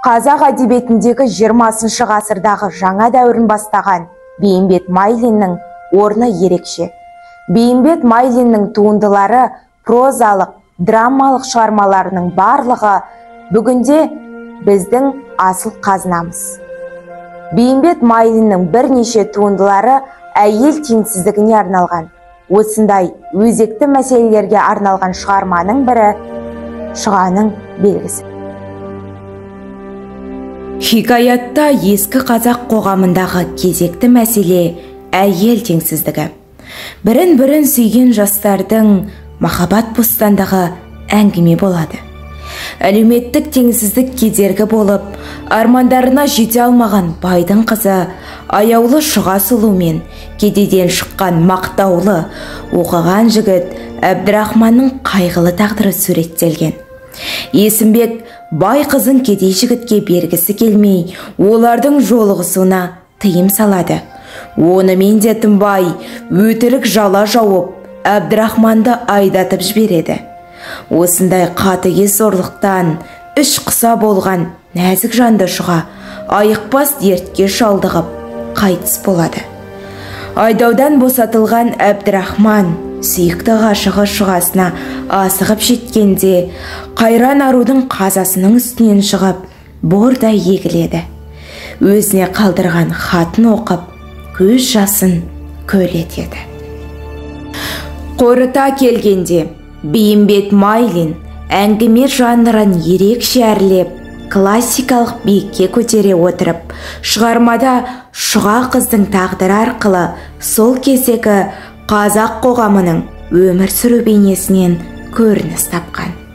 Қазақ әдебиетіндегі 20 ғасырдағы жаңа дәуірін бастаған Бейімбет Майлиннің орны ерекше. Бейімбет Майлиннің туындылары, прозалық, драмалық шығармаларының барлығы бүгінде біздің асыл қазынамыз. Бейімбет Майлиннің бірнеше туындылары әйел теңсіздігіне арналған. Осындай өзекті мәселелерге арналған шығарманың бірі Шұғаның белгісі. Хикаятта ескі қазақ қоғамындағы кезекті мәселе әйел теңсіздігі. Бірін-бірін сүйген жастардың махаббат бостандығы әңгіме болады. Әлеуметтік теңсіздік кедергі болып, армандарына жете алмаған байдың қызы аяулы Шұға сұлу мен кедейден шыққан мақтаулы оқыған жігіт Әбдірахманның қайғылы тағдыры суреттелген. Есімбек бай қызын кедей жігітке бергісі келмей, олардың жолығысуына тыйым салады. Онымен де тынбай, өтірік жала жауып, Әбдірахманды айдатып жібереді. Осындай қатыгез зорлықтан іш құса болған нәзік жанды Шұға айықпас дертке шалдығып қайтыс болады. Айдаудан босатылған Әбдірахман сүйікті ғашығы Шұғасына асығып жеткенде қайран арудың қазасының үстінен шығып бордай егіледі. Өзіне қалдырған хатын оқып, көз жасын көл етеді. Қорыта келгенде Бейімбет Майлин әңгіме жанрын ерекше әрлеп, классикалық биікке көтере отырып, шығармада Шұға қыздың тағдыры арқылы сол кездегі қазақ қоғамының өмір сүру бейнесінен көрініс тапқан.